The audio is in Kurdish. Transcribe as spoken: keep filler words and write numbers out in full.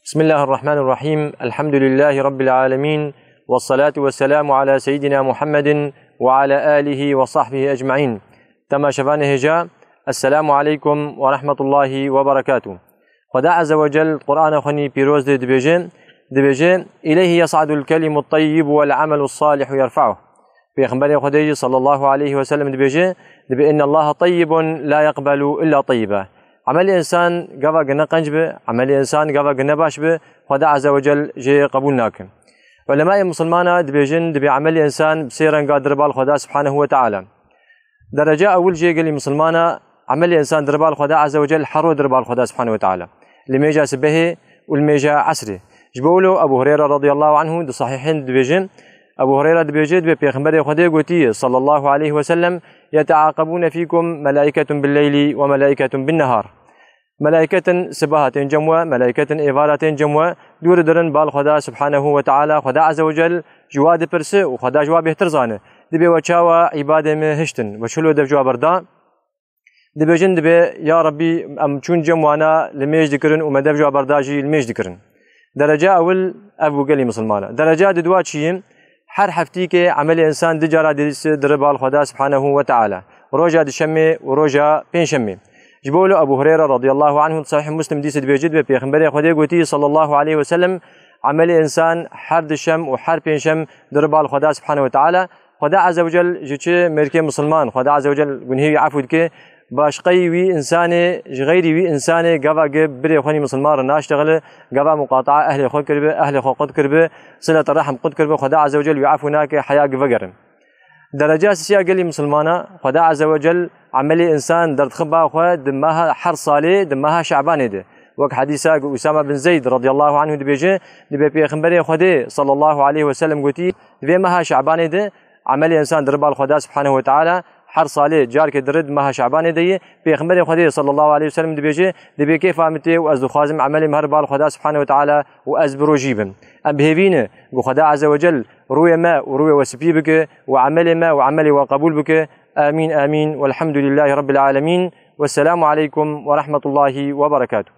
بسم الله الرحمن الرحيم. الحمد لله رب العالمين. والصلاة والسلام على سيدنا محمد وعلى آله وصحبه أجمعين. Temaşevanê hêja, Esselamu aleykum ve rahmetullahi ve berekatuh. Xweda Azze ve Cel Qur'ana xwe nî pîroz de dibêje, dibêje, "İleyhi yas'adul kelimut tayyib vel amelus salihu yerfa'uh." Pêxemberê Xwedê jî sallallahu aleyhi ve sellem dibêje, dibe, "Innallaha tayyibun la yaqbalu illa tayyiba." Emelê însan gava gine qenc bi, emelê însan gava gine baş bi, Xweda Azze ve Cel jê qebûl nake. Ulemayê misilmana dibêjin, dibe emelê însan bi sê renga dir bal Xweda Subhanehu ve Teala. Derece ewil jê gelî misilmana, emelê însan dir bal Xweda Azze ve Cel, her ro dir bal Xweda Subhanehu ve Teala. Li mêja sibehê û li mêja esrê. Ji bo wilo Ebu Hureyra radiyallahu anhu di sahîhên dibêjin, Ebu Hureyra dibêje, dibe Pêxemberê Xwedê gotiye, sallallahu aleyhi ve sellem, "Yeteaqebûne fîkum melaîketun billeyli ve melaîketun binnehar." Melaîketin sibaha tên cem we, melaîketin êvara tên cem we, dûr dirin bal Xweda Subhanehu ve Teala, Xweda Azze ve Cel ji wa dipirse û Xweda ji wa bêhtir zane. Dibe we çawa îbadê me hiştin, we çilo dev ji wa berda? Dibêjin, dibe, ya Rebbî, em çûn cem wana li mêj dikirin û me dev ji wa berda jî li mêj dikirin. Derece ewil ev bû gelî misilmana. Derece didwa çi ye? Her heftîkê emelê însan du cara dîse dire bal Xweda Subhanehu ve Teala. Roja dişemê û roja pêncşemê. Ji bo wilo Ebu Hureyra radiyallahu anhu di Sahih Muslim dîse dibêje, dibe Pêxemberê Xwedê gotî sallallahu aleyhi ve sellem, emelê însan her dişem û her pêncşem dire bal Xweda Subhanehu ve Teala. Xweda Azze ve Cel ji çi mêrkê misilman, Xweda Azze ve Cel gunhê wî efû dike, başqeyî wî însanê, ji xeyrî wî însanê gava gi birê xwe nî misilman re naştexile, gava muqataa ehlê xwe kiribe, ehlê xwe qut kiribe, silet rehim qut kiribe, Xweda Azze ve Cel wî efû nake, heya gi vegerin. Dereca sisiya gelî misilmana, Xweda Azze ve Cel emelê însan derdixe ba xwe di meha her salê, di meha Şebanê de. Wek hedîsa ku Usama bin Zeyd radiyallahu anhu dibêje, dibe Pêxemberê Xwedê sallallahu aleyhi ve sellem gotî, di vê meha Şebanê de emelê însan dire bal Xweda Subhanehu ve Teala, her salê carkê dire di meha Şebanê de ye. Pêxemberê Xwedê sallallahu aleyhi ve sellem dibêje, dibe kêfa min tê û ez dixwazim emelê min here bal Xweda Subhanehu ve Teala û ez bi rojî bim. Em bi hêvî ne ku Xweda Azze ve Cel rûyê me û rûyê we spî bike û emelê me û emelê we qebûl bike. Amîn, amîn. Welhamdulîllahî Rabbil alemîn. Wesselamu aleykum ve rahmetullahî ve berekatuh.